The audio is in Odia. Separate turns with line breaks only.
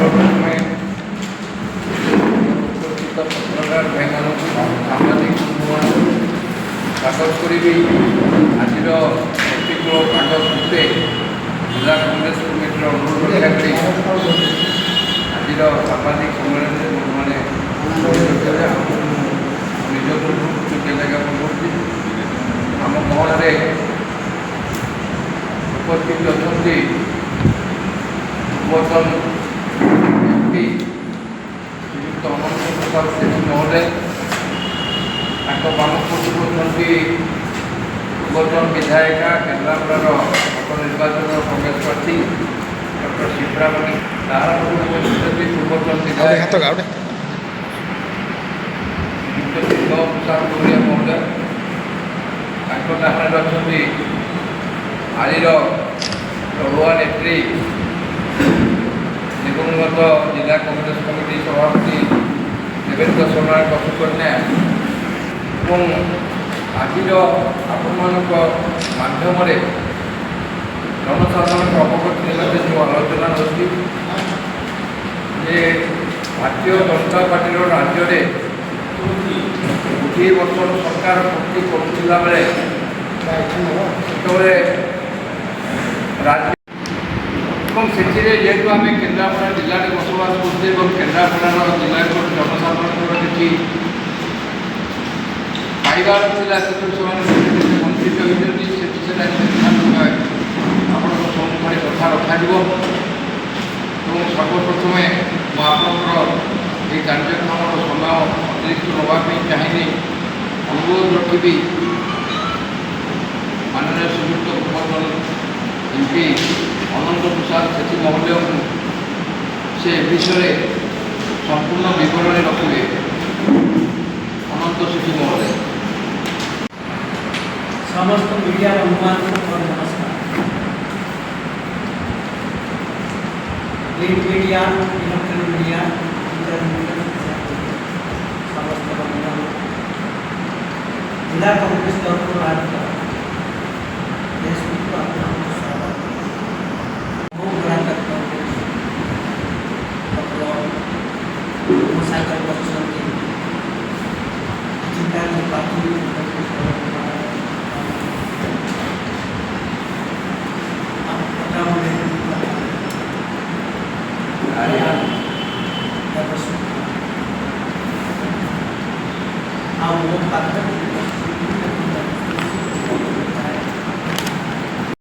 ସର୍ବପ୍ରଥମେ ଉପସ୍ଥିତ ପତ୍ରକାର ଭାଇମାନଙ୍କୁ, ସାମ୍ବାଦିକ ବନ୍ଧୁମାନଙ୍କୁ ସ୍ୱାଗତ କରିବି। ଆଜିର ପ୍ରତିକୂଳ ପାଗ ସତ୍ତ୍ୱେ ଜିଲ୍ଲା କଂଗ୍ରେସ କମିଟିର ଅନୁରୋଧ ରକ୍ଷା କରି ଆଜିର ସାମ୍ବାଦିକ ସମ୍ମିଳନୀରେ ବନ୍ଧୁମାନେ ଯୋଗ, ନିଜ ତରଫରୁ କୃତଜ୍ଞତା ଜ୍ଞାପନ କରୁଛି। ଆମ ଗହଣରେ ଉପସ୍ଥିତ ଅଛନ୍ତି ପୂର୍ବତନ ଏମ୍ପି ଶ୍ରୀଯୁକ୍ତ ଅନନ୍ତ ପ୍ରସାଦ ସେଠୀ ମହୋଦୟ। ତାଙ୍କ ବାମ ପଟକୁ ଅଛନ୍ତି ପୂର୍ବତନ ବିଧାୟିକା, କେନ୍ଦ୍ରାପଡ଼ାର ଗତ ନିର୍ବାଚନର କଂଗ୍ରେସ ପ୍ରାର୍ଥୀ ଡକ୍ଟର ସିପ୍ରାମଣି। ତାହାର ପଟକୁ ବସିଛନ୍ତି ପୂର୍ବତନ ବିଧାୟକ
ହାତ ଗୋଟେ।
ଶ୍ରୀଯୁକ୍ତ ଶିବ ପ୍ରସାଦ ଗୌରିଆ ମହୋଦୟ। ତାଙ୍କ ଡାହାଣରେ ଅଛନ୍ତି ଆଳିର ଲଢୁଆ ନେତ୍ରୀ, ଦିବଂଗତ ଜିଲ୍ଲା କଂଗ୍ରେସ କମିଟି ସଭାପତି ଦେବେନ୍ଦ୍ର ଶର୍ମା ବସୁକନ୍ୟା। ଏବଂ ଆଜିର ଆପଣମାନଙ୍କ ମାଧ୍ୟମରେ ଜନସାଧାରଣଙ୍କ ଅବଗତି ନିମନ୍ତେ ଯେଉଁ ଆଲୋଚନା ହେଉଛି ଯେ ଭାରତୀୟ ଜନତା ପାର୍ଟିର ରାଜ୍ୟରେ 2 ବର୍ଷର ସରକାର ପୂର୍ତ୍ତି କରୁଥିଲା ବେଳେ, ସେତେବେଳେ ରାଜ୍ୟ ଏବଂ ସେଥିରେ ଯେହେତୁ ଆମେ କେନ୍ଦ୍ରାପଡ଼ା ଜିଲ୍ଲାରେ ବସବାସ କରୁଛେ ଏବଂ କେନ୍ଦ୍ରାପଡ଼ାର ଜିଲ୍ଲାର ଜନସାଧାରଣଙ୍କର କିଛି ପାଇବାର ଥିଲା, ସେଥିରୁ ସେମାନେ ବଞ୍ଚିତ ହୋଇଛନ୍ତି। ସେଠି ସେଟା ଆପଣଙ୍କ ସମ୍ମୁଖରେ କଥା ରଖାଯିବ। ଏବଂ ସର୍ବପ୍ରଥମେ ମୁଁ ଆପଣଙ୍କର ଏହି କାର୍ଯ୍ୟକ୍ରମର ସମୟ ଅତିରିକ୍ତ ନେବା ପାଇଁ ଚାହିଁନି। ଅନୁରୋଧ ରଖିବି ମାନନୀୟ ଶ୍ରୀଯୁକ୍ତ ପୂର୍ବତନ ଏମ୍ପି ଅନନ୍ତ ପ୍ରସାଦ ସେଠୀ ମହୋଦୟଙ୍କୁ, ସେ ଏ ବିଷୟରେ ସମ୍ପୂର୍ଣ୍ଣ ବିବରଣୀ ରଖିବେ। ଅନନ୍ତ ସେଠୀ ମହୋଦୟ।
ସମସ୍ତ ମିଡ଼ିଆ ବନ୍ଧୁମାନଙ୍କୁ ମୋର ନମସ୍କାର। Print media, electronic media, internet, ସମସ୍ତ ବନ୍ଧୁମାନଙ୍କୁ ଜିଲ୍ଲା କଂଗ୍ରେସ ତରଫରୁ ଆୟୋଜିତ